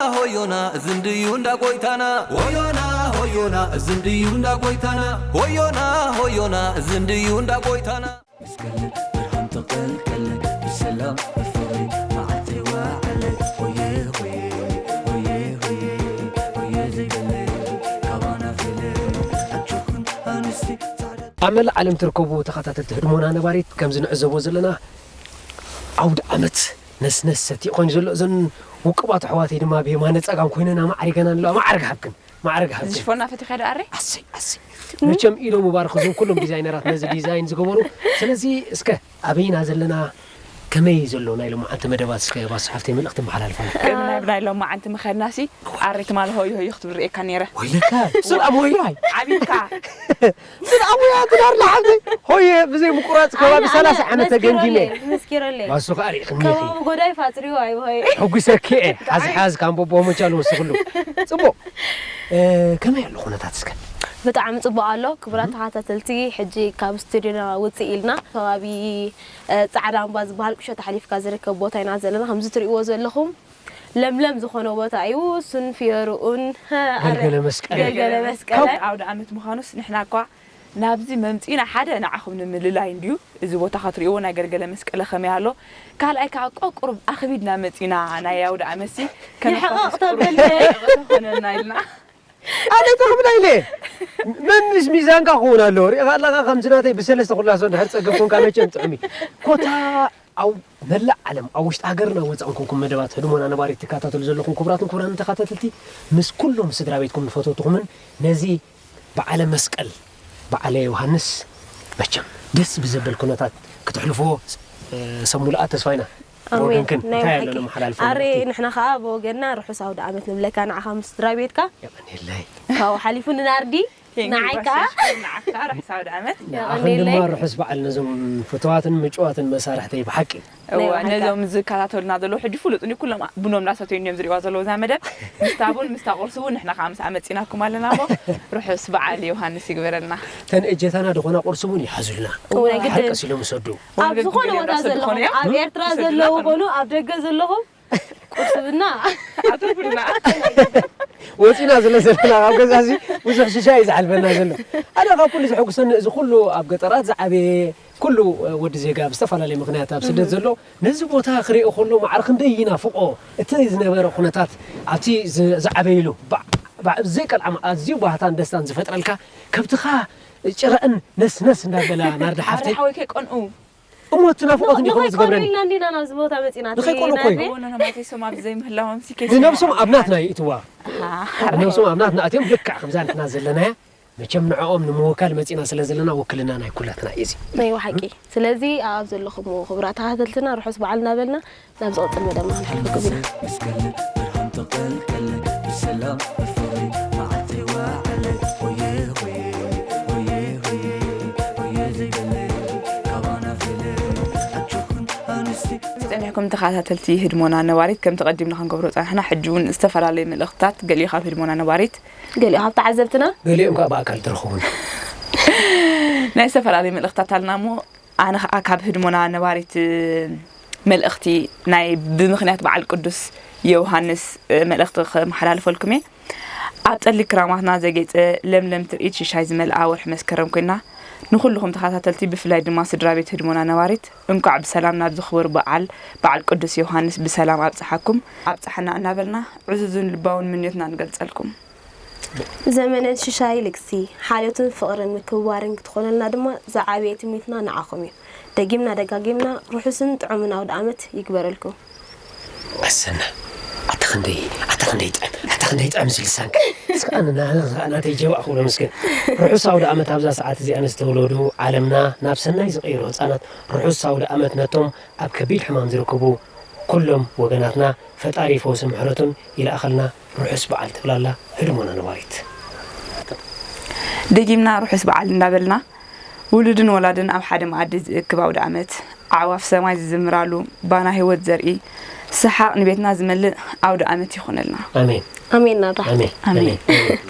ሆዮና ዝንድዩ እንዳ ጎይታና። ሆዮና ሆዮና ዝንድዩ እንዳ ጎይታና። ሆዮና ሆዮና ዝንድዩ እንዳ ጎይታና። መስቀል ብርሃን ተቐልቀለ፣ ብሰላም ብፍቕሪ መዓልቲ ወዓለ። ሆየ ሆየ፣ ሆየ ሆየ፣ ሆየ ዘይበለ፣ ካባና ፈለ፣ ኣጆኽን ኣንስቲ ጻዕዳ። ኣብ መላእ ዓለም ትርከቡ ተኸታተልቲ ህድሞና ነባሪት፣ ከምዚ ንዕዘቦ ዘለና፣ ዓውደ ዓመት ነስነስ ሰቲ ኮይኑ ዘሎ፣ እዘን ውቁባት ኣሕዋተይ ድማ ብየማነ ጸጋም ኮይነን ኣማዕሪገና ኣለዋ። ማዕርግ ሃብክን፣ ማዕርግ ሃብክን። ዝሽፎና ፈቲኻ ዶ ኣረ? ኣሰይ፣ ኣሰይ። መቸም ኢዶም ይባርኽ እዞም ኩሎም ዲዛይነራት ነዚ ዲዛይን ዝገበሩ። ስለዚ እስከ ኣበይና ዘለና፣ ከመይ ዘሎ ናይ ሎማዓንቲ መደባት እስከ ባሱ ሓፍተይ መልእኽቲ መሓላልፋ። ቅድሚ ናይ ናይ ሎማዓንቲ መኸድናሲ ኣረ ትማል ሆይ ሆይ ክትብል ርእየካ ነይረ። ወይለካ፣ ስልኣም ሆይ ሆይ። ዓቢድካ። ስልኣም ሆይ ትዳር ለሓብተይ። ሆየ ብዘይ ምቁራጽ ከባቢ ኣነ፣ ኣነ ሰላሳ ዓመት ተገምጊመ። መስኪረለይ፣ መስኪረለይ። ባሱ ከኣ ርኢኽኒ ኢኺ። ከባቢ ጎዳይ ፋጽሪዎ ኣይሆይ። ሕጉሰኪ እየ። ሓዝ ሓዝ ካምቦቦ መቻል ወስኽሉ። ጽቡቕ። እ፣ ከመይ ኣሎ ኩነታት እስከ? ብጣዕሚ ጽቡቕ ኣሎ። ክቡራት ተኸታተልቲ፣ ሕጂ ካብ ስቱዲዮና ውጽእ ኢልና ከባቢ፣ እ፣ ጻዕዳ እምባ ዝበሃል ቁሸት ሓሊፍካ ዝርከብ ቦታ ኢና ዘለና። ከምዚ ትርእይዎ ዘለኹም ለምለም ዝኾነ ቦታ እዩ። እሱን ፍዮርኡን፣ ገልገለ መስቀል። ገልገለ መስቀል። ካብ ኣውደ ዓመት ምዃኑስ ንሕና እኳ ናብዚ መምጺእና ሓደ ንዓኹም ንምልላይ እንድዩ። እዚ ቦታ ክትርእይዎ ናይ ገልገለ መስቀለ ከመይ ኣሎ። ካልኣይ ከኣ ቆ-፣ ቁሩብ ኣኽቢድና መጺእና ናይ ኣውደ ዓመትሲ ከነፋስስ ይሕቐቕ ቁሩብ ተበለ። ይሕቐቕ ተኾነና ኢልና። ኣነ ተኽብላ ኢለ። መምስ ሚዛንካ ክኸውን ኣለዎ። ሪኢኻ ኣለኻ ከምዚ ናተይ ብሰለስተ ኩላሶ እንድሕር ጸገብ ኮንካ መቸም ጥዑም እዩ። ኮታ ኣብ መላእ ዓለም፣ ኣብ ውሽጢ ሃገርና ወጻእን ኮንኩም መደባት ህድሞና ነባሪት ትከታተሉ ዘለኹም ክቡራትን ክቡራንን ተኸታተልቲ፣ ምስ ኩሎም ስድራ ቤትኩም ንፈተውትኹምን ነዚ በዓለ መስቀል በዓለ ዮሃንስ መቸም ደስ ብዘብል ኩነታት ክትሕልፍዎ፣ እ፣ ሰብ ሙሉኣት ተስፋ ኢና። ኣሜን። ብወገንክን ናይ እንታይ ኣሎ ብሓቂ። ነመሓላልፎ ኣረ፣ መልእኽቲ? ንሕና ኸኣ ብወገንና ርሑስ ኣውደ ዓመት ንብለካ፣ ንዓኻ ምስ ስድራ ቤትካ። የቐንየለይ። ካብኡ ሓሊፉ ንናርዲ፣ ቴንኪ ንዓይ ከኣ። ባሰሽ፣ ንዓካ ርሑስ ኣውደ ዓመት። ንዓኽን የቐንየለይ። ድማ ርሑስ በዓል ነዞም ፍቱዋትን ምጭዋትን መሳርሕተይ ብሓቂ። ናይ እወ፣ ብሓቂ። ነዞም ዝከታተሉና ዘለዉ ሕጂ ፍሉጥ እንዲ ኩሎም ቡኖም እናሰተዩ እዮም ዝሪእዋ ዘለዉ እዛ መደብ። ምስታ ቡን፣ ምስታ ቁርሲ እውን ንሕና ከዓ ምስኣ መፂናኩም ኣለና እሞ ርሑስ በዓል ዮሃንስ ይግበረልና። ተን እጀታና ዝኾና ቁርሲ እውን ይሓዙልና። እወ፣ ናይ ግድን። ሓቀስ ኢሎም ይሰዱ። ኣብ ወለገግ ዝኾነ ገለ ቦታ እንዳሰዱ ዘለኹም፣ ዝኾነ እዮም። ኣብ ኤርትራ ይሰዱና ዘለዉ ኣለዉ። ኮኑ፣ ኣብ ደገ ዘለኹም፣ ቁርሲ ብና። ኣትርፉልና። ወፂና ስለ ዘለና ካብ ገዛ እዚ ብዙሕ ሽሻ እዩ ዝሓልፈና ዘሎ። ኣነ ካብ ኩሉ ዘሐጉሰኒ እዚ ኩሉ ኣብ ገጠራት ዝዓበየ ኩሉ ወዲ ዜጋ ብዝተፈላለየ ምኽንያት ኣብ ስደት ዘሎ ነዚ ቦታ ክሪኦ ከሎ ማዕረ ክንደይ ይናፍቆ። እቲ ዝነበረ ኩነታት ኣብቲ ዝ-፣ ዝዓበይሉ ባ-፣ ባ-፣ ዘይቀልዓም ኣዝዩ ባህታን ደስታን ዝፈጥረልካ ከብትኻ ጭረአን ነስነስ እንዳበላ ናርዲ ኣረ ሓፍተይ። ሓወይ ከይቀንኡ። እሞ እቲ ናፍቖት እንዲኹም ንኸይቀንኡ ዝገብረኒ። ኢልና እንዲና ናብዚ ቦታ መፂና። ንኸይቀንኡ እኮ እዩ። ናርዲ? እዎ፣ ነናማተይ ሶም ኣብዚ ዘይምህላዎም ሲ ከይሰምዑ ንነብሶም ኣብ ናትና ይእትዋ። ኣሃ። ንነብሶም ኣብ ናትና ኣትዮም ልክዕ ከምዛ ንሕና ዘለናያ። መቸም ንዕኦም ንምውካል መፂና ስለ ዘለና ውክልና ናይ ኩላትና እዩ እዚ። ናይ ብሓቂ። ስለዚ ኣብ ዘለኹም ክቡራት ተኸታተልትና ርሑስ በዓል እናበልና ናብ ዝቕጽል መደብና ክንሓልፈኩም ኢና። መስቀል ብርሃን ተቐልቀለ፣ ብሰላም ብፍቕሪ መዓልቲ ወዓለ። ሆየ ሆየ፣ ሆየ ሆየ፣ ሆየ ዘይበለ ካባና ፈለ። ኣጆኹን ኣንስቲ። ጸኒሕኩም ተኸታተልቲ ህድሞና ነባሪት፣ ከምቲ ቀዲምና ክንገብሮ ጸናሕና፣ ሕጂ እውን ዝተፈላለዩ መልእኽትታት ገሊኡ ካብ ህድሞና ነባሪት፣ ገሊኡ ካብ ተዓዘብትና፣ ገሊኦም ከዓ ብኣካል ትረኽቡና። ናይ ዝተፈላለዩ መልእኽትታት ኣለና እሞ፣ ኣነ ኸዓ ካብ ህድሞና ነባሪት መልእኽቲ ናይ ብምኽንያት በዓል ቅዱስ ዮሃንስ መልእኽቲ ከመሓላልፈልኩም እየ። ኣብ ጸሊግ ክራማትና ዘጌጸ ለምለም ትርኢት ሽሻይ ዝመልኣ ወርሒ መስከረም ኮይና፣ ንኹልኹም ተኸታተልቲ ብፍላይ ድማ ስድራ ቤት ህድሞና ነባሪት እንኳዕ ብሰላም ናብዚ ክቡር በዓል፣ በዓል ቅዱስ ዮሃንስ ብሰላም ኣብጽሓኩም፣ ኣብጽሓና እናበልና ዕዙዝን ልባውን ምንዮትና ንገልጸልኩም። ዘመነን ሽሻይ ልግሲ፣ ሓልዮትን ፍቕርን ምክብባርን ክትኾነልና ድማ ዝዓበየ ትምኒትና ንዓኹም እዩ። ደጊምና ደጋጊምና ርሑስን ጥዑምን ኣውደ ዓመት ይግበረልኩም። ኣሰና፣ ኣታ ክንደይ፣ ኣታ ክንደይ ጥዕም፣ ኣታ ክንደይ ጥዕም እዚ ልሳንካ። እስከ ኣነ ና-፣ ና-፣ ናተይ ጀባእ ክብሎ ምስኪን። ርሑስ ኣውደ ዓመት ኣብዛ ሰዓት እዚኣ ንዝተወለዱ ዓለምና ናብ ሰናይ ዝቕይሩ ህጻናት ርሑስ ኣውደ ዓመት ነቶም ኣብ ከቢድ ሕማም ዝርከቡ ኩሎም ወገናትና ፈጣሪ ፈውስን ምሕረቱን ይልኣኸልና። ርሑስ በዓል ትብል ኣላ ህድሞና ነባሪት። ደጊምና ርሑስ በዓል እንዳበልና፣ ውሉድን ወላድን ኣብ ሓደ መኣዲ ዝእክብ ኣውደ ዓመት፣ ኣዕዋፍ ሰማይ ዝዝምራሉ፣ ባና ህይወት ዘርኢ፣ ሰሓቕ ንቤትና ዝመልእ ኣውደ ዓመት ይኹነልና። ኣሜን። ኣሜን ናብራ። ኣሜን። ኣሜን። ኣሜን።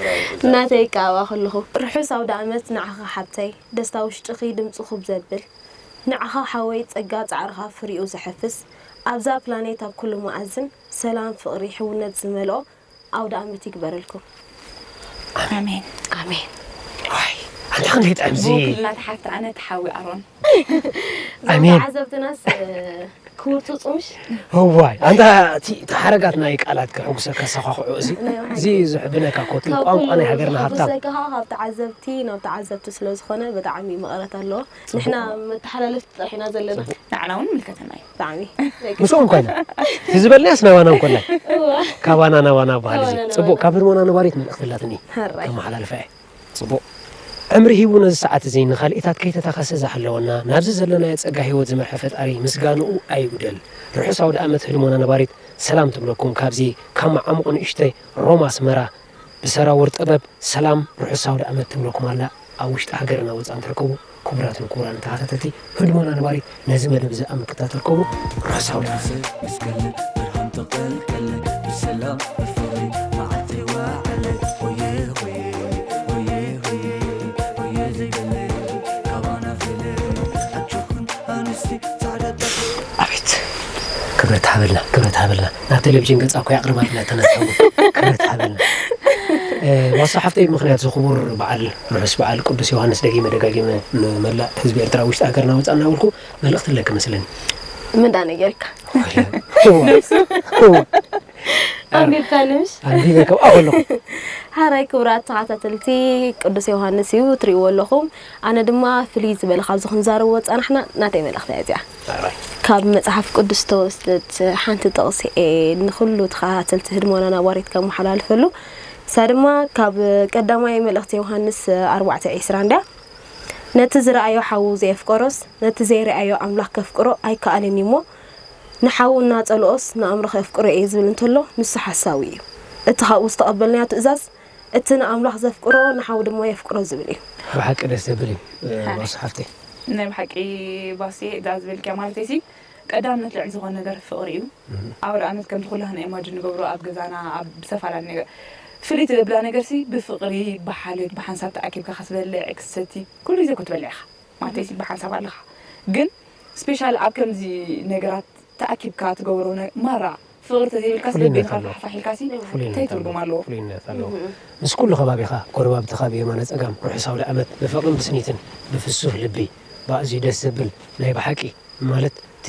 እናተይ ይቀባባ ከለኹ፣ ርሑስ ኣውደ ዓመት ንዓኻ ሓብተይ፣ ደስታ ውሽጥኺ ድምፂ ኩብ ዘብል፣ ንዓኻ ሓወይ ጸጋ ጻዕርኻ ፍሪኡ ዘሐፍስ፣ ኣብዛ ፕላኔት ኣብ ኩሉ መኣዝን ሰላም፣ ፍቕሪ፣ ሕውነት ዝመልኦ ኣውደ ኣመት ይግበረልኩም። ኣሜን። ኣሜን። ዋይ ኣንታ ክንደይ ጥዕምዚ ብውክልና ተሓፍቲ ኣነ ተሓዊ ኣሮን ኣሜን። ተዓዘብትናስ ክቡር ትጹምሽ እዋይ ኣንታ እቲ እቲ ሓረጋት ናይ ቃላት ከሕጉሰካ ሰኻኽዑ እዚ እዚ ዝሕብነካ ኮቲ ቋንቋ ናይ ሃገርና ሃብታም ካብ ተዓዘብቲ ናብ ተዓዘብቲ ስለ ዝኾነ ብጣዕሚ መቐረት ኣለዎ። ንሕና መተሓላለፍቲ ጥራሕ ኢና ዘለና። ንዓና እውን ምልከተና እዩ። ብጣዕሚ ምስኦም ኮይና እቲ ዝበልናያስ ናባና እንኮላይ ካባና ናባና በሃሊ እዚ ጽቡቅ ካብ ህድሞና ነባሪት መልእክቲ ኣላትኒ ከመሓላልፋ እየ። ጽቡቅ ዕምሪ ሂቡ ነዚ ሰዓት እዚ ንኻልኢታት ከይተታኸሰ ዝሓለወና ናብዚ ዘለናዮ ጸጋ ህይወት ዝመርሐ ፈጣሪ ምስጋንኡ ኣይጉደል። ርሑስ ኣውደ ኣመት ህድሞና ነባሪት ሰላም ትብለኩም ካብዚ ካብ መዓሙቕ ንእሽተይ ሮማ ኣስመራ ብሰራውር ጥበብ ሰላም ርሑስ ኣውደ ኣመት ትብለኩም ኣላ። ኣብ ውሽጢ ሃገርና ወጻእን ትርከቡ ክቡራትን ክቡራን ተኸታተልቲ ህድሞና ነባሪት ነዚ መደብ እዚ ኣብ ምክታተል ከቡ ርሑስ ኣውደ ኣመት። ምስገለ ብርሃን ተቐልቀለ ብሰላም ብፍቕሪ መዓልቲ ዋዕለ ሆየ ሆየ ሆየ ሆየ ሆየ ዘይበለ ካባና ፍለ ኣጆኹን ኣንስቲ ጻዕዳ ኣቤት ክብረት ሃበልና ክብረት ሃበልና ናብ ቴሌቪዥን ገጻ እኮ ኣቕርባ ብላ ተነስተው ክብረት ሃበልና። ዋሳ ሓፍተይ ምክንያት ዝኽቡር በዓል ርሑስ በዓል ቅዱስ ዮሃንስ ደጊመ ደጋጊመ ንመላእ ህዝቢ ኤርትራ ውሽጢ ሃገርና ወጻእ እናበልኩ መልእኽቲ ኣለኪ መስለኒ። ምን ዳ ነገርካ ኣንቢብካ ንምሽ ኣንቢበ ከብኣ ከለኹ ሓራይ ክቡራት ተኸታተልቲ ቅዱስ ዮሃንስ እዩ ትሪእዎ ኣለኹም። ኣነ ድማ ፍልይ ዝበለ ካብዚ ክንዛረብዎ ዝጸናሕና ናተይ መልእኽቲ እያ እዚኣ። ካብ መጽሓፍ ቅዱስ ዝተወስደት ሓንቲ ጥቕሲ እየ ንኹሉ ተኸታተልቲ ህድሞና ነባሪት ከመሓላልፈሉ። እሳ ድማ ካብ ቀዳማይ መልእኽቲ ዮሃንስ ኣርባዕተ ዕስራ እንድያ። ነቲ ዝረኣዮ ሓዉ ዘየፍቀሮስ ነቲ ዘይረኣዮ ኣምላኽ ከፍቅሮ ኣይከኣልን እዩ እሞ ንሓዉ እናጸልኦስ ንኣምሮ ከፍቅሮ እየ ዝብል እንተሎ ንሱ ሓሳዊ እዩ። እቲ ካብኡ ዝተቐበልናዮ ትእዛዝ እቲ ንኣምላኽ ዘፍቅሮ ንሓዉ ድማ የፍቅሮ ዝብል እዩ። ብሓቂ ደስ ዘብል እዩ ባሱ ሓፍተይ። ናይ ብሓቂ ባስየ እዛ ዝበልክያ ማለተይ ሲ ቀዳምነት ልዕሊ ዝኾነ ነገር ፍቕሪ እዩ። ኣውደ ኣመት ከምቲ ኩላህና ኢማጅን ንገብሮ ኣብ ገዛና ኣብ ዝተፈላለዩ ነገር ፍልይቲ ዘብላ ነገር ሲ ብፍቕሪ ብሓልዮት ብሓንሳብ ተኣኪብካ ክትበልዕ ክትሰቲ ኩሉ ግዜ እኮ ትበልዕ ኢኻ ማለተይ ሲ ብሓንሳብ ኣለኻ ግን ስፔሻል ኣብ ከምዚ ነገራት ተኣኪብካ ትገብሮ ማራ ፍቕሪ ተዘይብልካ ሲ በበይንኻ ፋሕፋሕ ኢልካ ሲ እንታይ ትርጉም ኣለዎ? ፍሉይነት ኣለዎ። ምስ ኩሉ ከባቢኻ ጎረባብትኻ ብየማነ ጸጋም ርሑስ ኣውደ ኣመት ብፍቕርን ብስኒትን ብፍሱህ ልቢ ብኣዝዩ ደስ ዘብል ናይ ብሓቂ ማለት እቲ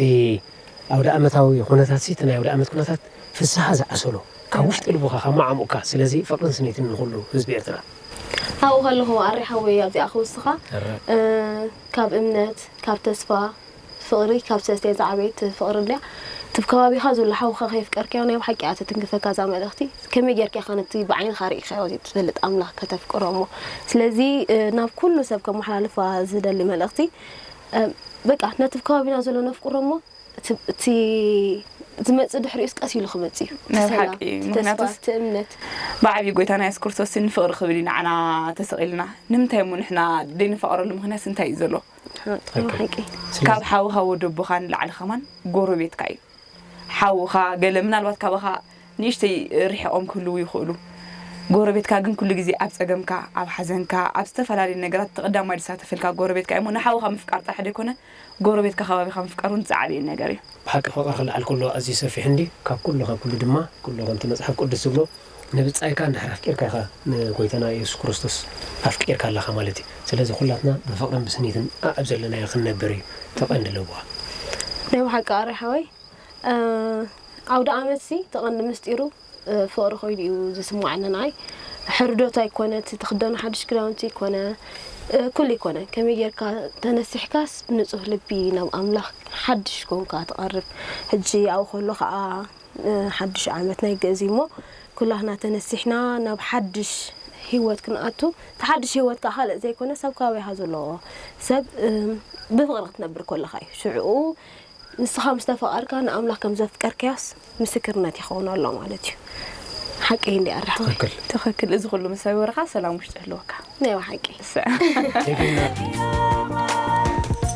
ኣውደ ኣመታዊ ኩነታት ሲ እቲ ናይ ኣውደ ኣመት ኩነታት ፍስሃ ዝዓሰሎ ካብ ውሽጢ ልቡኻ ካብ መዓሙቕካ ስለዚ ፍቕርን ስኒትን ንኹሉ ህዝቢ ኤርትራ። ኣብኡ ከለኹ ኣሬ ሓወይ ኣብዚኣ ክውስኻ ካብ እምነት ካብ ተስፋ ፍቕሪ ካብ ሰለስተ ዝዓበየት ፍቕሪ እንድያ እቲ ከባቢኻ ዘሎ ሓውኻ ከየፍቀርካዮ ናይ ብሓቂ እያ ተትንክፈካ እዛ መልእኽቲ ከመይ ጌርካ ኢኻ ነቲ ብዓይንኻ ርኢኻዮ ዘይትፈልጥ ኣምላኽ ከተፍቅሮ እሞ ስለዚ ናብ ኩሉ ሰብ ከመሓላልፋ ዝደሊ መልእኽቲ በቃ ነቲ ከባቢና ዘሎ ነፍቅሮ እሞ እቲ ዝመፅእ ድሕሪኡስ ቀስ ኢሉ ክመፅእ እዩ ናይ ብሓቂ ምክንያቱስ እቲ እምነት ብዓብዪ ጎይታና የሱስ ክርስቶስ ንፍቕሪ ክብል እዩ ንዓና ተሰቒልና ንምንታይ እሞ ንሕና ዘይንፋቐረሉ ምክንያት እንታይ እዩ ዘሎ ሓቂ ካብ ሓውኻ ወደቦኻ ንላዕሊ ከማን ጎረቤትካ እዩ ሓውኻ ገለ ምናልባት ካባኻ ንእሽተይ ርሒቖም ክህልዉ ይኽእሉ ጎረቤትካ ግን ኩሉ ግዜ ኣብ ፀገምካ ኣብ ሓዘንካ ኣብ ዝተፈላለዩ ነገራት ተቐዳማይ ዝሳተፈልካ ጎረቤትካ እሞ ንሓውኻ ምፍቃር ጥራሕ ዘይኮነ ጎረቤትካ ከባቢኻ ምፍቃር እውን ዝዓበየ ነገር እዩ ብሓቂ ፍቕሪ ክልዓል ከሎ ኣዝዩ ሰፊሕ እንዲ ካብ ኩሉ ካብ ኩሉ ድማ ኩሉ ከምቲ መፅሓፍ ቅዱስ ዝብሎ ንብፃይካ እንድሕር ኣፍቂርካ ኢኻ ንጎይታና የሱስ ክርስቶስ ኣፍቂርካ ኣለኻ ማለት እዩ ስለዚ ኩላትና ብፍቕርን ብስኒትን ኣኣብ ዘለናዮ ክንነብር እዩ ተቐንዲ ለብዋ ናይ ብሓቂ ኣረ ሓወይ ኣውደ ኣመት ሲ ተቐንዲ ምስጢሩ ፍቕሪ ኮይኑ እዩ ዝስማዓኒ ንዓይ ሕርዶት ኣይኮነ እቲ ትኽደኖ ሓድሽ ክዳውንቲ ይኮነ ኩሉ ይኮነ ከመይ ጌርካ ተነሲሕካስ ብንጹህ ልቢ ናብ ኣምላኽ ሓድሽ ኮንካ ትቐርብ ሕጂ ኣብኡ ከሎ ከዓ ሓድሽ ዓመት ናይ ግእዝ እሞ ኩላህና ተነሲሕና ናብ ሓድሽ ህይወት ክንኣቱ እቲ ሓድሽ ህይወት ከዓ ካልእ ዘይኮነ ሰብ ከባቢኻ ዘሎ ሰብ ብፍቕሪ ክትነብር ከለኻ እዩ ሽዕኡ ንስኻ ምስ ተፋቐርካ ንኣምላኽ ከም ዘፍቀርካዮስ ምስክርነት ይኸውን ኣሎ ማለት እዩ። ሓቀይ እንዲ ኣራሕወይ። ትኽክል። ትኽክል። እዚ ኩሉ ምስ ሰበርካ ሰላም ውሽጢ ህልወካ። ናይ ብሓቂ። እሰ።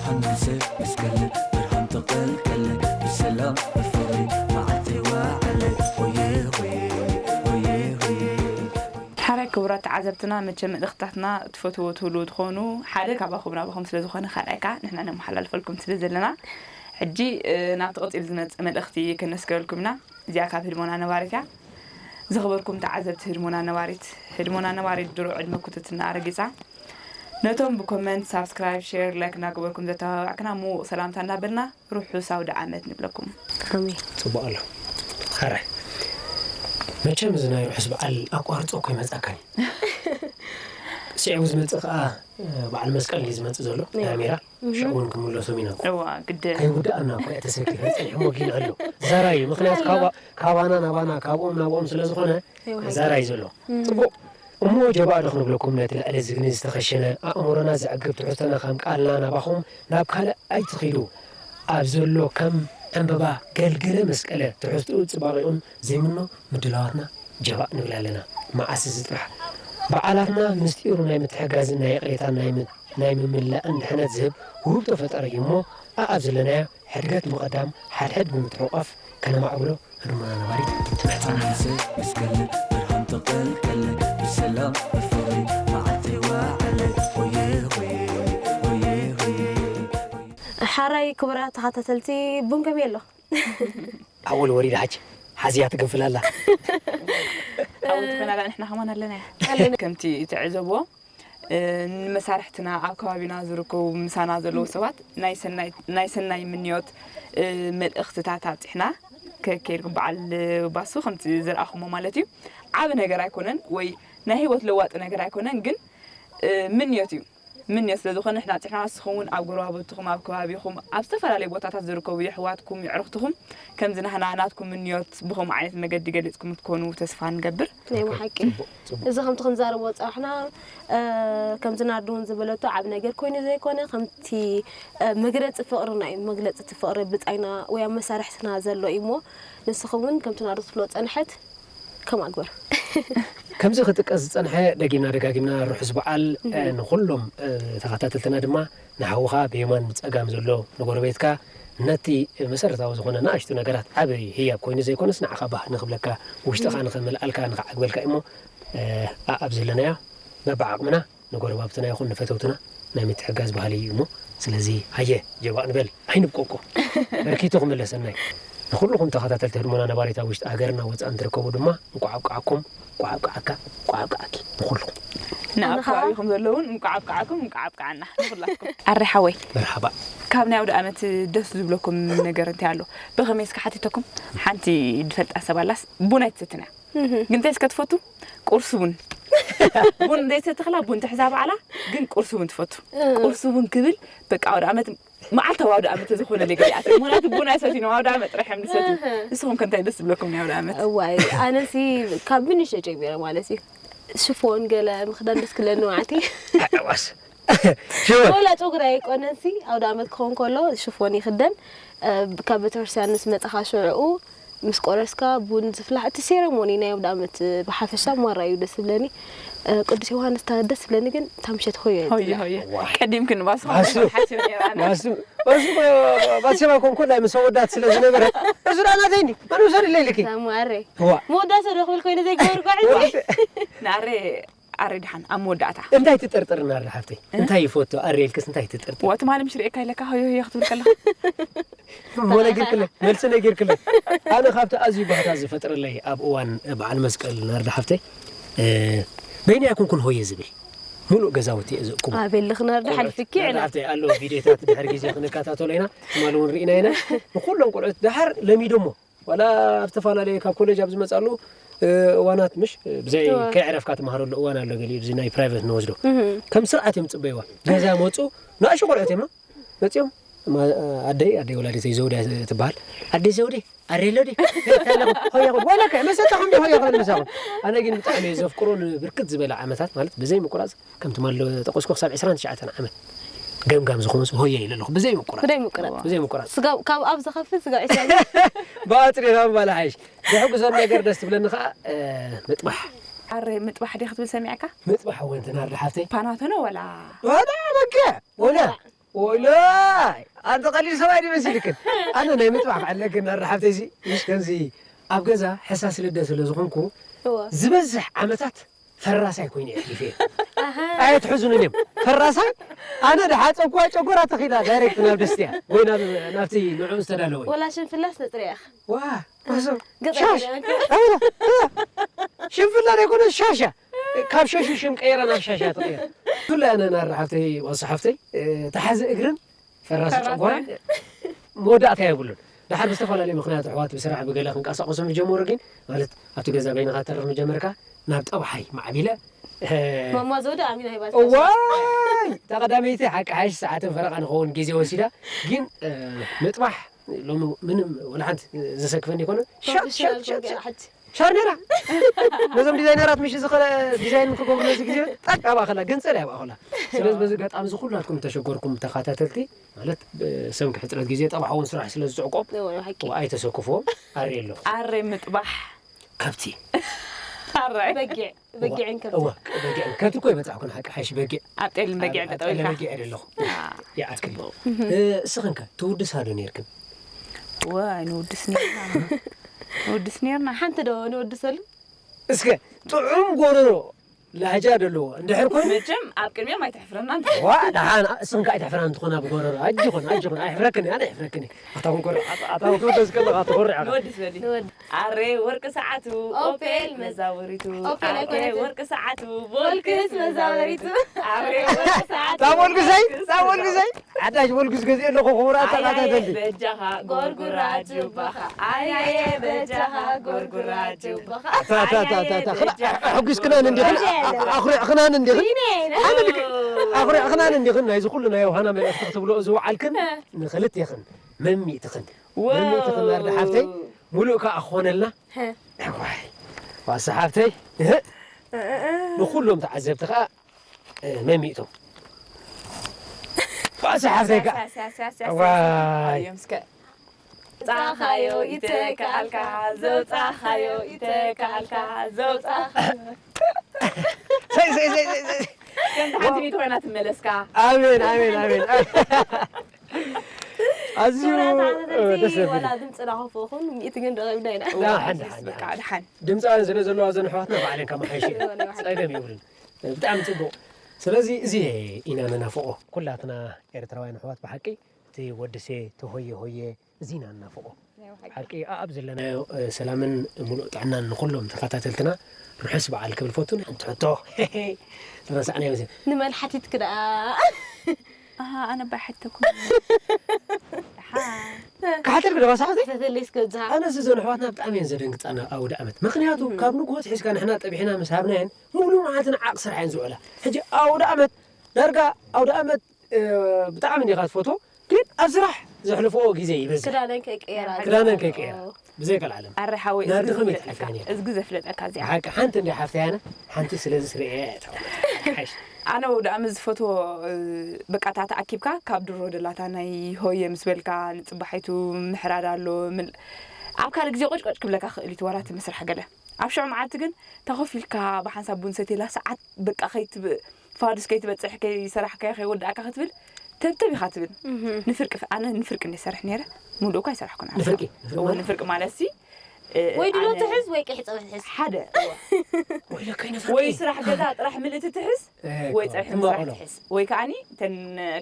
ሃንሰ ምስ ገለ ብርሃን ተቐልቀለ ብሰላም ብፍቕሪ መዓልቲ ዋዕለ ሆየ ሆየ ሆየ ሆየ ሓራይ ክቡራት ተዓዘብትና መቸም መልእኽትታትና ትፈትዎ ትህልዉ ትኾኑ ሓደ ካባኹም ናባኹም ስለ ዝኾነ ካልኣይ ከዓ ንሕና ነመሓላልፈልኩም ስለ ዘለና ሕጂ፣ እ፣ ናብቲ ቀጺሉ ዝመጽእ መልእኽቲ ከነስግረልኩም ኢና። እዚኣ ካብ ህድሞና ነባሪት እያ። ዝኸበርኩም ተዓዘብቲ ህድሞና ነባሪት፣ ህድሞና ነባሪት ድሮ ዕድመ ኩትትና ኣረጊጻ። ነቶም ብኮመንት፣ ሳብስክራይብ፣ ሼር፣ ላይክ እናገበርኩም ዘተባባዕክና ምዉቕ ሰላምታ እናበልና ርሑስ ኣውደ ዓመት ንብለኩም። ኣሜን። ጽቡቕ ኣሎ። ሕራይ። መቸም እዚ ናይ ርሑስ በዓል ኣቋርጾ እኮ ይመጻካኒ። ስዒቡ ዝመጽእ ከኣ፣ እ፣ በዓል መስቀል እዩ ዝመጽእ ዘሎ፣ እያ። ዳሜራ። እህ። ሽዑ እውን ክምለሶም ኢና እኮ። እዋ፣ ግድን። ከይውዳእና እኮ እያ ተሰኪፈ ጸኒሖም ወጊኑ ኣሎ። ዛራ እዩ። ምኽንያቱ ኣላ። ካባ-፣ ካባና ናባና፣ ካብኦም ናብኦም ስለ ዝኾነ እዋ። ዛራ እዩ ዘሎ። እም። ጽቡቕ። እሞ ጀባእ ዶ ክንብለኩም ነቲ ልዕሊ እዚ ግን ዝተኸሸነ ኣእምሮና ዘዕግብ ትሕዝቶና ከም ቃልና ናባኹም ናብ ካልእ ኣይትኺዱ። ኣብ ዘሎ ከም ዕምበባ ገልገለ መስቀለ ትሕዝትኡ ጽባቐኡን ዘይምኖ ምድላዋትና ጀባእ ንብል ኣለና። መዓስ እዚ ጥራሕ በዓላትና ምስጢሩ ናይ ምትሕጋዝን ናይ ይቕሬታን ናይ ም-፣ ናይ ምምላእን ድሕነት ዝህብ ውህብቶ ፈጠረ እዩ እሞ፣ ኣኣብ ዘለናዮ ሕድገት ምቕዳም፣ ሓድሕድ ብምትሕቋፍ ከነማዕብሎ ህድሞና ነባሪት ትምሕጸና። ኣንሰ እስከለ ብርሃን ተቐልቀለ፣ ብሰላም ብፍቕሪ መዓልቲ ዋዕለ። ሆየ ሆየ፣ ሆየ ሆየ፣ ሆየ። ሓራይ ክቡራት ተኸታተልቲ፣ ቡን ከመይ ኣሎ? ኣወል ወሪዳ ሓጂ ሓዝያ ትገንፍል ኣላ። ሓዊ ትኾና ኣላ፣ ንሕና ከማን ኣለና እያ። ኣለና። ከምቲ ትዕዘብዎ፣ እ፣ ንመሳርሕትና፣ ኣብ ከባቢና ዝርከቡ ምሳና ዘለዉ ሰባት ናይ ሰናይ፣ ናይ ሰናይ ምንዮት፣ እ፣ መልእኽትታት ኣብጺሕና ከ-፣ ከይድኩም በዓል ባሱ ከምቲ ዝረኣኹሞ ማለት እዩ። ዓቢ ነገር ኣይኮነን ወይ ናይ ህይወት ለዋጢ ነገር ኣይኮነን፣ ግን፣ እ፣ ምንዮት እዩ። ምንዮት ስለ ዝኾነ ንሕና ኣብጺሕና ንስኹም እውን ኣብ ጎረባብትኹም፣ ኣብ ከባቢኹም፣ ኣብ ዝተፈላለዩ ቦታታት ዝርከቡ የሕዋትኩም፣ የዕሩኽትኹም ከምዚ ናህና ናትኩም ምንዮት ብኸምኡ ዓይነት መገዲ ገሊጽኩም ክትኮኑ ተስፋ ንገብር። ናይ ብሓቂ። ጽቡቕ፣ ጽቡቕ። እዚ ከምቲ ክንዛረቦ ዝጸናሕና፣ እ፣ ከምዚ ናርዲ እውን ዝበለቶ ዓቢ ነገር ኮይኑ ዘይኮነ፣ ከምቲ፣ እ፣ መግለጺ ፍቕርና እዩ። መግለጺ እቲ ፍቕሪ ብጻይና ወይ ኣብ መሳርሕትና ዘሎ እዩ እሞ፣ ንስኹም እውን ከምቲ ናርዲ ክትብሎ ዝጸንሐት ከምኣ ግበር። ከምዚ ክጥቀስ ዝጸንሐ፣ ደጊምና ደጋጊምና ርሑስ በዓል፣ እህ። እ፣ ንኹሎም፣ እ፣ ተኸታተልትና ድማ ንሓውኻ ብየማን ብጸጋም ዘሎ ንጎረቤትካ ነቲ መሰረታዊ ዝኾነ ንኣሽቱ ነገራት ዓቢ ህያብ ኮይኑ ዘይኮነስ ንዓኻ ባህ ንኽብለካ ውሽጥኻ ንኸመልኣልካ ንኽዓግበልካ እሞ፣ እ፣ ኣኣብ ዘለናዮ በብዓቕምና ንጎረባብትና ይኹን ንፈተውትና ናይ ምትሕጋዝ ባህሊ እዩ እሞ፣ ስለዚ ሃየ ጀባእ ንበል፣ ኣይንብቆቆ። በርኪቱ ክምለሰናይ። ንኹልኹም ተኸታተልቲ ህድሞና ነባሪት ኣብ ውሽጢ ሃገርና ወጻእን ትርከቡ ድማ እንቋዕ ኣብቃዓኩም፣ እንቋዕ ኣብቃዓካ፣ እንቋዕ ኣብቃዓኪ ንኹልኹም። ንኣብ ኣነ ኸኣ ከባቢኹም ዘለውን እንቋዕ ኣብቃዓኩም፣ እንቋዕ ኣብቃዓና ንኹላትኩም። ኣረ ሓወይ፣ መርሓባ። ካብ ናይ ኣውደ ኣመት ደስ ዝብለኩም ነገር እንታይ ኣሎ? ብኸመይ እስከ ሓቲተኩም? ሓንቲ ድፈልጣ ሰብ ኣላስ ቡን ኣይትሰትን እያ። እህ። ግን እንታይ እስከ ትፈቱ? ቁርሲ ቡን። ቡን ዘይትሰቲ ከላ ቡን ትሕዛ ባዕላ፣ ግን ቁርሲ ቡን ትፈቱ። እህ። ቁርሲ ቡን ክብል በቃ ኣውደ ኣመት፣ መዓልታዊ ኣውደ ኣመት ዝኾነለይ ገሊኣት። ምኽንያቱ ቡን ኣይሰትዩን፣ ኣውደ ኣመት ጥራሕ እዮም ዝሰትዩ። እህ። ንስኹም ከ እንታይ ደስ ዝብለኩም ናይ ኣውደ ኣመት? እዋይ፣ ኣነሲ ካብ ብንእሽተይ ጀሚረ ማለት እዩ። ሽፎን ገለ ምኽዳን ደስ ክብለኒ መዓልቲ። ኣዋስ። ሽፎን። ወላ ጨጉሪ ኣይቆነንሲ፣ ኣውደ ኣመት ክኸውን ከሎ ሽፎን ይኽደን። እ፣ ካብ ቤተክርስትያን ምስ መጻኻ ሽዑኡ ምስ ቆረስካ ቡን ዝፍላሕ፣ እቲ ሴረሞኒ ናይ ኣውደ ኣመት ብሓፈሻ ማራ እዩ ደስ ዝብለኒ። እ፣ ቅዱስ ዮሃንስ እታ ደስ ዝብለኒ ግን እታ ምሸት ሆዮ እያ ሆዮ፣ ትብላዕ። ሆዮ። ዋይ። ቀዲምክን ባስማ ባሱ። ሓሲብ ነይራ ኣነ። ባሱ፣ ባሱ፣ ባስማ ኮንኮ ናይ ምስ ኣወዳት ስለ ዝነበረ፣ እሱ ደኣ ናተይ እንዲ፣ መን ውሰድለይ ኢልኪ? ሳሙ ኣረ። ዋ። መወዳእታ ዶ ክብል ኮይኑ ዘይገበርኩ ዋ። ዓይኒ? ንኣረ ኣረ ድሓን ኣብ መወዳእታ። እንታይ ትጥርጥር ናርዲ ሓፍተይ? እ? እንታይ ይፈቱ? ኣረ ኢልክስ እንታይ ትጥርጥር? ዋ፣ ትማሊ ምሽ ርኤካ ኢለካ ሆዮ ሆዮ ክትብል ከለኻ። እሞ ነጊርክለይ፣ መልሲ ነጊርክለይ። ኣነ ካብቲ ኣዝዩ ባህታ ዝፈጥረለይ ኣብ እዋን በዓል መስቀል ናርዲ ሓፍተይ፣ እ፣ በይነይ ኣይኮንኩን ሆየ ዝብል። ሙሉእ ገዛውቲ እየ ዝእክቦ። ኣቤልኽ ናርዲ ቆልዑት ሓሊፍኪ ናርዲ ዕላ። ሓፍተይ ኣሎ፣ ቪድዮታት ድሕሪ ግዜ ክንከታተሎ ኢና። ትማሊ እውን ርኢና ኢና። ንኩሎም ቆልዑት ደሓር ለሚዶሞ። ዋላ ኣብ ዝተፈላለየ ካብ ኮሌጅ ኣብ ዝመጻሉ፣ እ፣ እዋናት ምሽ፣ እ፣ ብዘይ እዋ። ከይዕረፍካ ትመሃረሉ እዋን ኣሎ፣ ገሊኡ ብዚ ናይ ፕራይቬት ንወስዶ። እህ። ከም ስርዓት እዮም ዝጽበይዋ። ገዛ መጹ፣ ንኣሽቱ ቆልዑት እዮም፣ መጺኦም፣ ማ-፣ ኣደይ፣ ኣደይ ወላዲተይ ዘውዴ ትበሃል። ኣደይ ዘውዴ፣ ኣሬ ሎዴ፣ ሆያ ኹን፣ ወለከ፣ መሰተኹም ዲ ሆያ ኹን ምሳኹም። ኣነ ግን ብጣዕሚ እየ ዘፍቅሮ ንብርክት ዝበለ ዓመታት፣ ማለት ብዘይ ምቁራጽ፣ ከም ትማሊ ጠቀስኩ ክሳብ ዕስራን ትሽዓተን ዓመት ገምጋም ዝኾነ ሰብ ሆየ ኢለ ኣለኹ። ብዘይ ምቁራጽ። ብዘይ ምቁራጽ። ብዘይ ምቁራጽ። ስጋብ፣ ካብ ኣብ ዝኸፍል ስጋብ ዕስራ። ብኣጽሪራ ምባል ሓይሽ። ዘሕጉሰኒ ነገር ደስ ትብለኒ ከኣ፣ እ፣ ምጥባሕ። ኣረ ምጥባሕ ዲኻ ክትብል ሰሚዕካ? ምጥባሕ እውን ትናርዲ ሓፍተይ። ፓናቶነ ወላ? ወላ በቃ፣ ወላ፣ ወላ። ኣንተ ቀሊል ሰብኣይ ዲመሲልክን? ኣነ ናይ ምጥባሕ ክዕለክን ናርዲ ሓፍተይ ሲ፣ ምሽ ከምዚ ኣብ ገዛ ሕሳስ ልደ ስለ ዝኾንኩ፣ እወ። ዝበዝሕ ዓመታት ፈራሳይ ኮይነ እየ ኣሕሊፈዮ። ኣየትሕዙንን እዮም። ፈራሳይ ኣነ ድሓፀብኩዋ ጨጎራ ተኺላ ዳይሬክት ናብ ደስትያ ወይ ናብ ናብቲ ንዕኡ ዝተዳለወ እዩ። ወላ ሽንፍላስ ነፅርያ ኢኻ። ዋ ማሶ ገዛ ሻሽ ገዛ ኣበላ ሽንፍላ ዘይኮነ ሻሻ ካብ ሸሹ ሽም ቀይራ ናብ ሻሻ ትቕየር። ብፍላይ ኣነ ናራ ሓፍተይ ዋሳ ሓፍተይ ተሓዚ እግርን ፈራሲ ጨጓራን መወዳእታ የብሉን። ድሓር ብዝተፈላለዩ ምክንያት ኣሕዋት ብስራሕ ብገለ ክንቀሳቀሱ ምጀመሩ ግን ማለት ኣብቲ ገዛ በይንኻ ተርፍ ምጀመርካ ናብ ጠባሓይ ማዕቢለ ማማ ዘውደ ኣሚና ሂባ እዋይ እታ ቀዳመይቲ ሓቂ ሓይሽ ሰዓትን ፈረቃ ንኸውን ግዜ ወሲዳ ግን ምጥባሕ ሎሚ ምንም ወላ ሓንቲ ዘሰክፈኒ ይኮነ ሻት ሻት ሻት ሻት ሻርኔራ ነዞም ዲዛይነራት ምሽ ዝኸለ ዲዛይን ክገብሩ ነዚ ግዜ ጠቅ ኣብኣ ከላ ገንፀል ኣብኣ ከላ ስለዚ በዚ ኣጋጣሚ እዚ ኩላትኩም ተሸገርኩም ተኸታተልቲ ማለት ሰንኪ ሕፅረት ግዜ ጠባሕ እውን ስራሕ ስለ ዝፅዕቆም ኣይተሰክፍዎም ኣሬ ኣለኹ ኣሬ ምጥባሕ ከብቲ ኣሬ በጊዕ በጊዕን ከብቲ እዋ በጊዕ ከብቲ እኮ ይበፃሕኩን ሓቂ ሓይሽ በጊዕ ኣብ ጤልን በጊዕ ጠጠው ኢልካ በጊዕ ኣለኹ ይኣትክል እስኽንከ ትውድሳ ዶ ነርክን ዋይ ንውድስ ነርና ንውድስ ነርና ሓንቲ ዶ ንወድሰሉ እስከ ጥዑም ጎረሮ ላህጃ ደለዎ እንድሕር ኮይኑ መቸም ኣብ ቅድሚኦም ኣይተሕፍረና እንተ ዋ ደሓን እስኽን ከዓ ኣይተሕፍረና እንትኾና ብጎረሮ ኣጅኹን ኣጅኹን ኣይሕፍረክን ኣነ ኣይሕፍረክን ኣታ ክንኮር ኣታ ክትወደስ ከለኻ ትኾርዕ ንወድስ በሊ ኣሬ ወርቂ ሰዓቱ ኦፔል መዛወሪቱ ኦፔል ኣሬ ኣይኮነትን። ወርቂ ሰዓቱ ቮልክስ መዛወሪቱ ኣሬ ወርቂ ሰዓቱ ታ ሞልጉሰይ ታ ሞልጉሰይ ሓዳሽ ሞልጉስ ገዚኦ ኣለኹ ክቡራት ተኸታተልቲ በጃኻ ጎርጉራ ጅባኻ ኣያየ በጃኻ ጎርጉራ ጅባኻ ኣሕጉስክናን እንዲኽን ኣኹሪዕኽናን እንዲኽን ኣነ ልክ ኣኹሪዕኽናን እንዲኽን ናይዚ ኩሉ ናይ ዮሃና መልእኽቲ ክትብልኦ ዝወዓልክን ንኽልቴኽን መሚእትኽን መሚእትኽን ኣርዲ ሓፍተይ ሙሉእ ከዓ ክኾነልና ዋይ ዋሳ ሓፍተይ ንኩሎም ተዓዘብቲ ከዓ መሚእቶም ዋሳ ሓፍተይ ከዓ ዋይ ፃኻዮ ይተካልካ ዘውፃኻዮ ይተካልካ ዘውፃኻዮ ሰይ ሰይ ሰይ ሰይ ሰይ ከምቲ ሓንቲ ሚእቲ ኮይና ትመለስካ ኣሜን ኣሜን ኣሜን ኣዝዩ ደስ ዘብል ወላ ድምፅና ከፍኦ ኹን ሚእቲ ግን ደቂብና ኢና ላ ሓንቲ ሓንቲ በቃ ድሓን ድምፃውያን ስለ ዘለዋ ዘን ኣሕዋትና ባዕለን ከመሓይሽ ጸገም የብሉን ብጣዕሚ ፅቡቅ ስለዚ እዚ ኢና ንናፍቆ ኩላትና ኤርትራውያን ኣሕዋት ብሓቂ እቲ ወድሴ ተሆየ ሆየ እዚ ኢና ንናፍቆ ሓቂ ኣብ ዘለናዮ ሰላምን ሙሉእ ጥዕናን ንኩሎም ተኸታተልትና ርሑስ በዓል ክብል ፈቱን ሓንቲ ሕቶ ረሳዕናዮ መሰለኒ ንመን ሓቲትክ ደኣ ኣነ ባይ ሓተኩም ክሓተልክ ዶ ሳሕቲ ተተለይ እስከ ዝሃ ኣነ እዚ ዘን ኣሕዋትና ብጣዕሚ እየን ዘደንግፃና ኣውደ ዓመት ምክንያቱ ካብ ንግሆ ትሒዝካ ንሕና ጠቢሕና ምስ ሃብናየን ሙሉ መዓልቲ ንዓቕ ስራሕ እየን ዝውዕላ ሕጂ ኣውደ ዓመት ዳርጋ ኣውደ ዓመት ብጣዕሚ እንዲኻ ትፈትዎ ግን ኣብ ስራሕ ዘሕልፍኦ ግዜ ይበዝሕ ክዳነን ከይቀየራ ክዳነን ከይቀየራ ብዘይ ቀልዓለም ኣረ ሓወይ ናርዲ እዝጊ ከመይ ዘፍለጠካ ትሓልፈኒ እዝጊ ዘፍለጠካ እዚኣ ሓቂ ሓንቲ እንዲ ሓፍተያነ ሓንቲ ስለዚ ስርኤ ተሓሽ ኣነ ወደ ኣመት ዝፈትዎ በቃ ታ ተኣኪብካ ካብ ድሮ ደላታ ናይ ሆየ ምስ በልካ ንፅባሒቱ ምሕራድ ኣሎ ምል- ኣብ ካልእ ግዜ ቆጭቆጭ ክብለካ ክእል እዩ ዋላ እቲ ምስራሕ ገለ ኣብ ሽዑ መዓልቲ ግን ተኸፊልካ ብሓንሳብ ቡን ሰቲላ ሰዓት በቃ ከይትብ ፋዱስ ከይትበፅሕ ከይሰራሕካዮ ከይወዳእካ ክትብል ተብተብ ኢኻ ትብል ንፍርቂ ኣነ ንፍርቂ እንደ ይሰርሕ ነይረ ሙሉእ እኳ ኣይሰራሕኩን ንፍርቂ እወ ንፍርቂ ማለት ሲ ወይ ድሎ ትሕዝ ወይ ቀይሕ ፀብሒ ትሕዝ ሓደ ወይለከይ ወይ ንፍርቂ ስራሕ ገዛ ጥራሕ ምልእቲ ትሕዝ ወይ ፀብሒ ምስራሕ ትማቐሎ ትሕዝ ወይ ከዓኒ ተን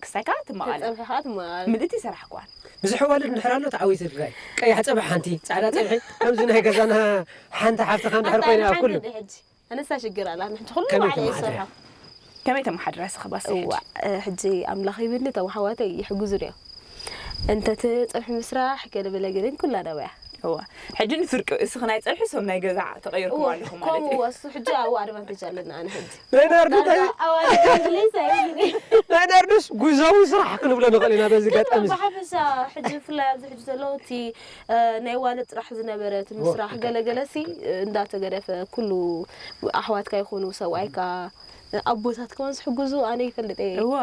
ክስታይካ ትማቐለ ፀብሒ ከዓ ትማል ምልእቲ ይሰራሕኩዋን ብዙሕ ዋልድ እንድሕር ኣሎ ተዓዊትልካይ ቀያሕ ፀብሒ ሓንቲ ፃዕዳ ፀብሒ ከምዚ ናይ ገዛና ሓንቲ ሓፍትኻ እንድሕር ኮይና ኣብ ኩሉ ኣነሳ ሽግር ኣላ ንሕቲ ኩሉ ከመይ ባዕለ ተመሓድረ? ይሰርሖ ከመይ ተመሓድራ ስኽባስ እዋ ሕጂ ኣምላኽ ይብኒ እቶም ኣሕዋተይ ይሕጉዙ ድዮም እንተ እቲ ፀብሒ ምስራሕ ገለ በለ ግን ኩላ ናባያ እዋ ሕጂ ንፍርቂ እስኺ ናይ ፀብሒ ሶም ናይ ገዛ ተቐይርኩም ኣለኹም ማለት ከምኡ እዩ እሱ ሕጂ ኣብኡ ኣድቫንቴጅ ኣለና ኣነ ሕጂ ናይ ናርዱ እንታይ ኣዋለይሳይኒ ናይ ናርዱስ ጉዛዊ ስራሕ ክንብሎ ንኽእል ኢና በዚ ኣጋጣሚ እዚ። ብሓፈሻ ሕጂ ብፍላይ ኣብዚ ሕጂ ዘሎ እቲ ናይ ዋልድ ጥራሕ ዝነበረ እቲ ምስራሕ ገለገለ ሲ እንዳተገደፈ ኩሉ ኣሕዋትካ ይኹኑ ሰብኣይካ ኣቦታት ከማን ዝሕግዙ ኣነ ይፈልጥ እየ እዋ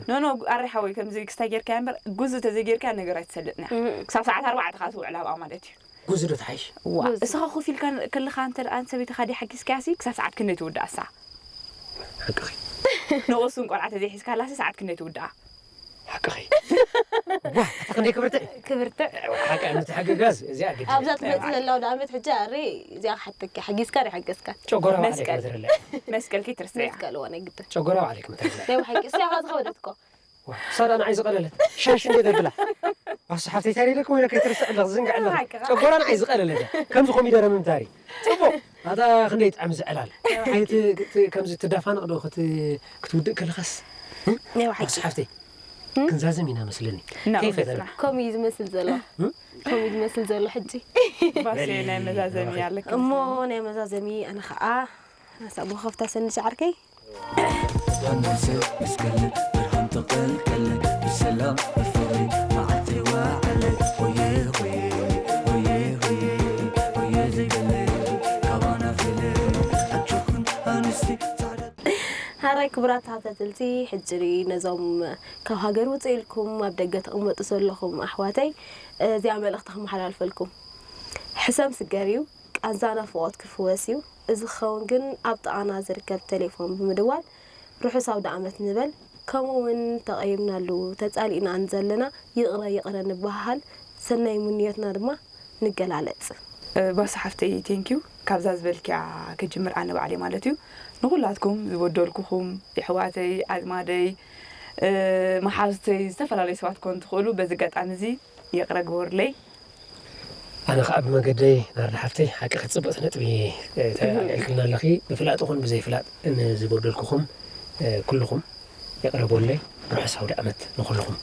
ኖ ኖ ኣረ ሓወይ ከምዚ ክስታይ ጌርካ እምበር ጉዙ ተዘይጌርካ ነገር ኣይትሰልጥና ክሳብ ሰዓት ኣርባዕተ ካ ትውዕል ኣብኣ ማለት እዩ ጉዙ ዶ ትሓይሽ እዋ እስኻ ኮፍ ኢልካ ከለኻ እንተ ደኣ ሰበይትኻ ድያ ሓጊዝካያ ሲ ክሳብ ሰዓት ክንደይ ትውዳእ እሳ ሓቅኺ ንቑሱን ቆልዓ ተዘይሒዝካላ ሲ ሰዓት ክንደይ ትውዳኣ ሓቅኺ ዋ ኣታ ክንደይ ክብርቲ። ክብርቲ። ሓቂ ምትሕግጋዝ እዚኣ ግዲ ኣብዛ ትመፅእ ዘላ ኣውደ ዓመት ሕጂ ኣሪ እዚኣ ክሓተኪ ሓጊዝካ ዶ ሓገዝካ? ጨጎራ ባዕለይ መስቀል። ክብትርለ። መስቀልኪ ትርስያ። መስቀል እወ ናይ ግድን። ጨጎራ ባዕለይ ክምትርለ። ናይ ብሓቂ እዚኣ ኸዓ ዝኸበደት እኮ። ሳዳ ንዓይ ዝቐለለት ሻሽ እንደ ደብላ ዋሱ ሓፍተይ ታሪለ እኮ ኢለ ከይትርስዕ ኣለኽ ዝንግዕ ኣለኽ። ጨጎራ ንዓይ ዝቐለለት ከምዚ ኮሚደረ ምምታሪ። ጽቡቕ ኣታ ክንደይ ጥዕም ዝዕላል ሓይቲ ከምዚ ትዳፋንቕ ዶ ክትውድእ ከለኻስ? ናይ ብሓቂ ዋሱ ሓፍተይ ክንዛዘም ኢና መስለኒ። እናበለና። ከይፈተና። ከምኡ እዩ ዝመስል ዘሎ። ከምኡ እዩ ዝመስል ዘሎ ሕጂ። ባሴ ናይ መዛዘሚ ኣለክ እሞ ናይ መዛዘሚ ኣነ ኸዓ ሓሳብ ወኸፍታ ሰንዲ ሻዕርከይ። ሃንሰ እስከለ ብርሃን ተቐልቀለ ብሰላም ብፍቕሪ መዓልቲ ወዓለ ሆየ ሆየ ሆየ ሆየ ሆየ ዘይበለ ካባና ፈለ ኣጆኹን ኣንስቲ ጻዕዳ ሃራይ ክቡራት ተኸታተልቲ ሕጂ ነዞም ካብ ሃገር ውፅእ ኢልኩም ኣብ ደገ ተቐመጡ ዘለኹም ኣሕዋተይ እዚኣ መልእኽቲ ክመሓላልፈልኩም። ሕሰም ስገር እዩ፣ ቃንዛ ናፍቖት ክፍወስ እዩ። እዚ ክኸውን ግን ኣብ ጥቓና ዝርከብ ቴሌፎን ብምድዋል ርሑስ ኣውደ ኣመት ንበል። ከምኡ እውን ተቐይምናሉ ተፃሊእና ንዘለና ይቕረ ይቕረ ንበሃሃል። ሰናይ ምንዮትና ድማ ንገላለፅ። ባሱ ሓፍተይ thank you ካብዛ ዝበልክያ ክጅምር ኣነ ባዕለይ ማለት እዩ ንኩላትኩም ዝበደልኩኹም የሕዋተይ ኣዝማደይ መሓዙተይ ዝተፈላለዩ ሰባት ኮን ትኽእሉ በዚ ኣጋጣሚ እዚ ይቕረ ግበሩለይ። ኣነ ከዓ ብመገደይ ናርዳ ሓፍተይ ሓቂ ክትፅብቕቲ ነጥቢ ተልዕልክልና ኣለኺ ብፍላጥ ኹን ብዘይፍላጥ ንዝበደልኩኹም ኩልኹም ይቕረ በሉለይ። ርሑስ ኣውደ ኣመት ንኹልኹም።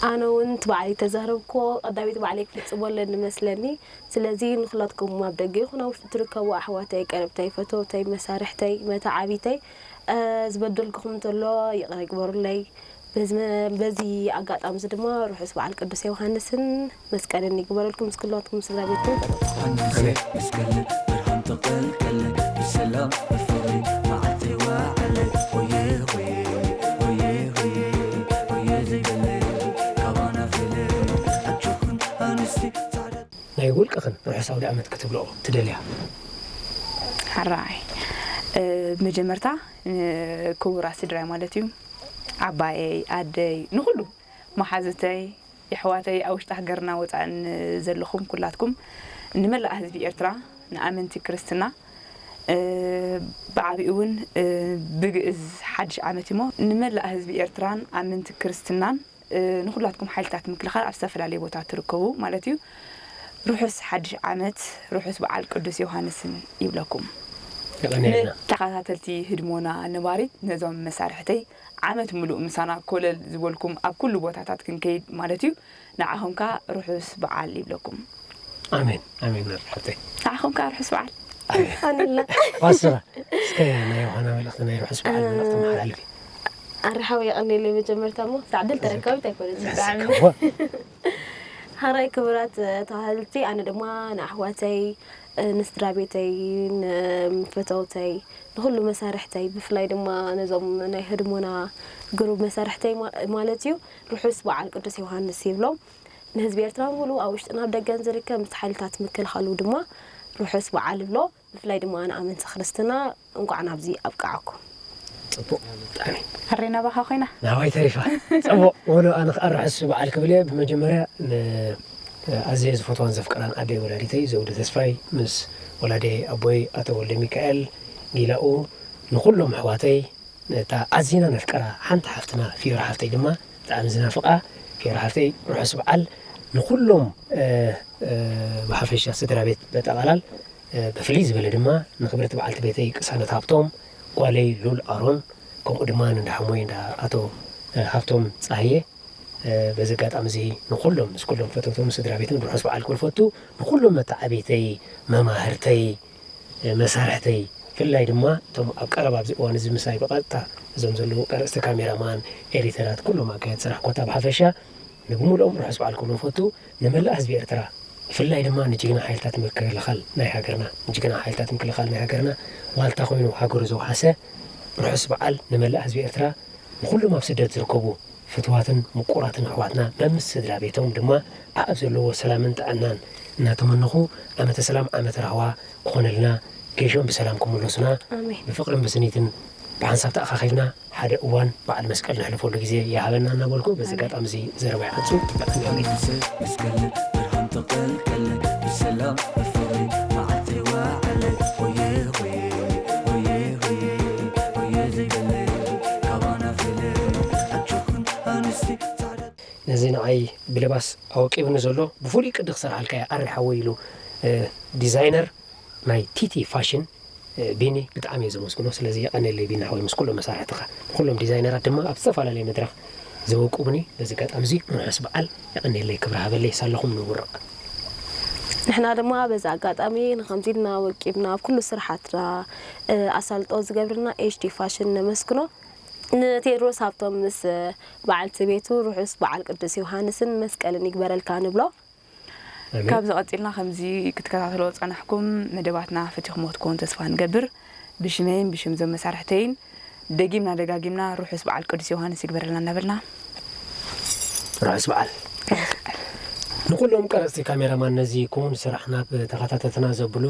ኣነ እውን እቲ ባዕለይ ተዛረብክዎ ቀዳሚት ባዕለይ ክፍፅሞ ኣለኒ መስለኒ። ስለዚ ንኹላትኩም ኣብ ደገ ይኹን ኣብ ውሽጢ ትርከቡ ኣሕዋተይ፣ ቀረብተይ፣ ፈተውተይ፣ መሳርሕተይ፣ መተዓቢተይ ዝበደልኩኹም እንተሎ ይቕረ ግበሩለይ። በዚ ኣጋጣሚ እዚ ድማ ርሑስ በዓል ቅዱስ ዮሃንስን መስቀልን ይግበረልኩም ምስ ኩላትኩም ስድራ ቤትኩም። ዮሃንስ መስቀል ብርሃን ተቐልቀለ ብሰላም ብፍቕሪ መዓልቲ ወዓለ ሆየ ሆየ ሆየ ሆየ ሆየ ዘይበለ ካባና ፈለ ኣጆኹን ኣንስቲ ጻዕዳ ናይ ውልቅኽን ርሑስ ኣውደኣመት ክትብልኦ ትደልያ? ሕራይ መጀመርታ ክቡራት ስድራይ ማለት እዩ ዓባየይ ኣደይ ንኹሉ መሓዙተይ የሕዋተይ ኣብ ውሽጢ ሃገርና ወፃእን ዘለኹም ኩላትኩም ንመላእ ህዝቢ ኤርትራ ንኣመንቲ ክርስትና ብዓብኡ እውን ብግእዝ ሓድሽ ዓመት እሞ ንመላእ ህዝቢ ኤርትራን ኣመንቲ ክርስትናን ንኹላትኩም ሓይልታት ምክልኻል ኣብ ዝተፈላለዩ ቦታ ትርከቡ ማለት እዩ ርሑስ ሓድሽ ዓመት ርሑስ በዓል ቅዱስ ዮሃንስን ይብለኩም። ተኸታተልቲ ህድሞና ነባሪት ነዞም መሳርሕተይ ዓመት ምሉእ ምሳና ኮለል ዝበልኩም ኣብ ኩሉ ቦታታት ክንከይድ ማለት እዩ። ንዓኹም ከኣ ርሑስ በዓል ይብለኩም። ኣሜን ኣሜን ናርድ ሓብተይ። ንዓኹም ከኣ ርሑስ በዓል። ኣሜን። ኣንልና። ዋስራ እስከ ናይ ዮሃና መልእኽቲ ናይ ርሑስ በዓል መልእኽቲ መሓላልፊ። ኣረ ሓወይ የቐንየለይ መጀመርታ እሞ ሳዕ ድል ተረካቢት ኣይኮነትን ብጣዕሚ። ሃራይ ክቡራት ተኸታተልቲ ኣነ ድማ ንኣሕዋተይ ንስድራ ቤተይ ንፈተውተይ ንኹሉ መሳርሕተይ ብፍላይ ድማ ነዞም ናይ ህድሞና ግሩብ መሳርሕተይ ማለት እዩ ርሑስ በዓል ቅዱስ ዮሃንስ ይብሎም ንህዝቢ ኤርትራ ሙሉ ኣብ ውሽጥን ኣብ ደገን ዝርከብ ምስ ሓይልታት ምክልኻሉ ድማ ርሑስ በዓል እብሎ ብፍላይ ድማ ንኣመንቲ ክርስትና እንቋዕ ናብዚ ኣብቅዓኩም። ጽቡቕ ብጣዕሚ። ኣሬና ባኻ ኮይና። ናባይ ተሪፋ። ጽቡቕ ወሎ ኣነ ከኣ ርሑስ በዓል ክብል እየ ብመጀመርያ ን ኣዝየ ዝፈትዋን ዘፍቅራን ኣደይ ወላዲተይ ዘውደ ተስፋይ ምስ ወላዲየይ ኣቦይ ኣቶ ወልደ ሚካኤል ጊላኡ ንኹሎም ኣሕዋተይ ነታ ኣዚና ነፍቅራ ሓንቲ ሓፍትና ፊዮሪ ሓፍተይ ድማ ብጣዕሚ ዝናፍቃ ፊዮሪ ሓፍተይ ርሑስ በዓል ንኹሎም ብሓፈሻ ስድራ ቤት በጠቓላል ብፍልይ ዝበለ ድማ ንኽብርቲ በዓልቲ ቤተይ ቅሳነት ሃብቶም፣ ጓለይ ሉል ኣሮን፣ ከምኡ ድማ ንእንዳ ሓሞይ እንዳ ኣቶ ሃብቶም ጻህየ። በዚ ኣጋጣሚ እዚ ንኹሎም ምስ ኩሎም ፈተውቶም ስድራ ቤትን ርሑስ በዓል ክብል ፈቱ። ንኹሎም መተዓብይተይ፣ መማህርተይ፣ መሳርሕተይ፣ ብፍላይ ድማ እቶም ኣብ ቀረባ ኣብዚ እዋን እዚ ምሳይ ብቐጥታ እዞም ዘለዉ ቀረፅቲ ካሜራማን፣ ኤዲተራት፣ ኩሎም ኣካየድቲ ስራሕ ኮታ ብሓፈሻ ንብሙሉኦም ርሑስ በዓል ክብሎም ፈቱ። ንመላእ ህዝቢ ኤርትራ ብፍላይ ድማ ንጅግና ሓይልታት ምክልኻል ናይ ሃገርና ንጅግና ሓይልታት ምክልኻል ናይ ሃገርና ዋልታ ኮይኑ ሃገሩ ዘውሓሰ ርሑስ በዓል ንመላእ ህዝቢ ኤርትራ ንኹሎም ኣብ ስደት ዝርከቡ ፍትዋትን ምቁራትን ኣሕዋትና መምስ ስድራ ቤቶም ድማ ኣብ ዘለዎ ሰላምን ጥዕናን እናተመነኹ ዓመተ ሰላም ዓመተ ራህዋ ክኾነልና ገሾም ብሰላም ክምለሱና ብፍቕርን ብስኒትን ብሓንሳብ ተኣኻኺብና ሓደ እዋን በዓል መስቀል ነሕልፈሉ ግዜ ይሃበና እናበልኩ በዚ ኣጋጣሚ እዚ ዘረባ ይቐጽል። ኣንሰ መስቀል ብርሃን ተቐልቀለ ብሰላም ብፍቕሪ መዓልቲ ዋዕለ ሆየ ሆየ ሆየ ሆየ ሆየ ዘይበለ ካባና ፈለ ኣጆኹን ኣንስቲ ጻዕዳ ነዚ ንዓይ ብልባስ ኣወቂብኒ ዘሎ ብፍሉይ ቅዲ ክሰርሓልካ እየ ኣሪ ሓወይ ኢሉ ዲዛይነር ናይ ቲቲ ፋሽን ቢኒ ብጣዕሚ እየ ዘመስግኖ። ስለዚ የቐንየለይ ቢኒ ሓወይ ምስ ኩሎም መሳርሕትኻ ንኩሎም ዲዛይነራት ድማ ኣብ ዝተፈላለየ መድረኽ ዘወቁብኒ በዚ ኣጋጣሚ እዚ ርሑስ በዓል የቐንየለይ ክብሪ ሃበለይ ሳለኹም ንውረቕ። ንሕና ድማ በዚ ኣጋጣሚ ንኸምዚ ኢልና ወቂብና ኣብ ኩሉ ስርሓትና ኣሳልጦ ዝገብርና ኤች ዲ ፋሽን ነመስግኖ። ንቴድሮስ ሃብቶም ምስ በዓልቲ ቤቱ ርሑስ በዓል ቅዱስ ዮሃንስን መስቀልን ይግበረልካ ንብሎ። ካብዚ ቀፂልና ከምዚ ክትከታተሎ ዝፀናሕኩም መደባትና ፈቲኹሞ ክትከውን ተስፋ ንገብር። ብሽመይን ብሽም ዞም መሳርሕተይን ደጊምና ደጋጊምና ርሑስ በዓል ቅዱስ ዮሃንስ ይግበረልና እናበልና ርሑስ በዓል ንኩሎም ቀረፅቲ ካሜራማን ነዚ ክውን ስራሕ ናብ ተኸታተልትና ዘብሉ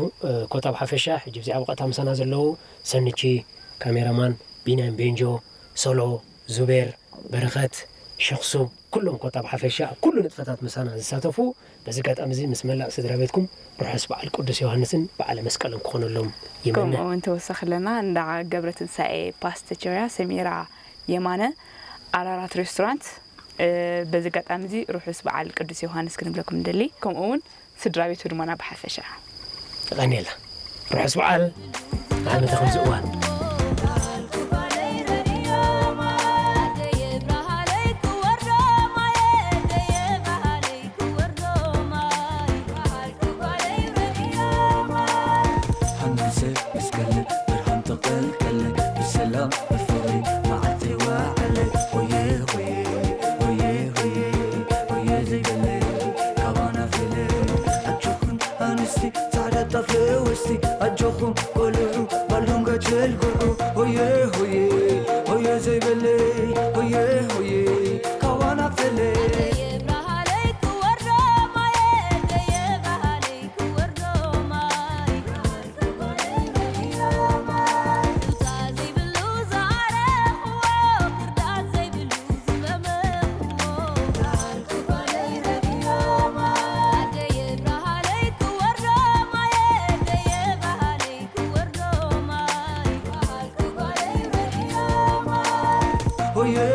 ኮታ ብሓፈሻ ሕጂ ብዚኣ ብቐጥታ ምሳና ዘለዉ ሰንቺ ካሜራማን ቢንያም ቤንጆ ሶሎ ዙቤር በረኸት ሸኽሱ ኩሎም ኮታ ብሓፈሻ ኣብ ኩሉ ንጥፈታት ምሳና ዝሳተፉ በዚ ኣጋጣሚ እዚ ምስ መላእ ስድራ ቤትኩም ርሑስ በዓል ቅዱስ ዮሃንስን በዓለ መስቀልን ክኾነሎም ይምነ። ከምኡ እውን ተወሳኺ ኣለና እንዳ ገብረ ትንሳኤ ፓስተቸርያ ሰሚራ የማነ ኣራራት ሬስቶራንት በዚ ኣጋጣሚ እዚ ርሑስ በዓል ቅዱስ ዮሃንስ ክንብለኩም ንደሊ። ከምኡ እውን ስድራ ቤቱ ድማ ናብ ሓፈሻ። ቀኔላ ርሑስ በዓል ኣነ ተኸምዚ እዋን ሃንሰ እስከለ ብርሃን ተቐልቀለ ብሰላም ብፍቕሪ መዓልቲ ዋዕለ ሆየ ሆየ ሆየ ሆየ ሆየ ዘይበለ ካባና ፈለ ኣጆኹን ኣንስቲ ጻዕዳ ጣፍ ለወስቲ ኣጆኹም ቆልዑ ባሉንጋ ቸልጉዑ ሆየ ሆየ ሆየ ዘይበለ ሆየ ሆየ ካባና ፈለ ሆየ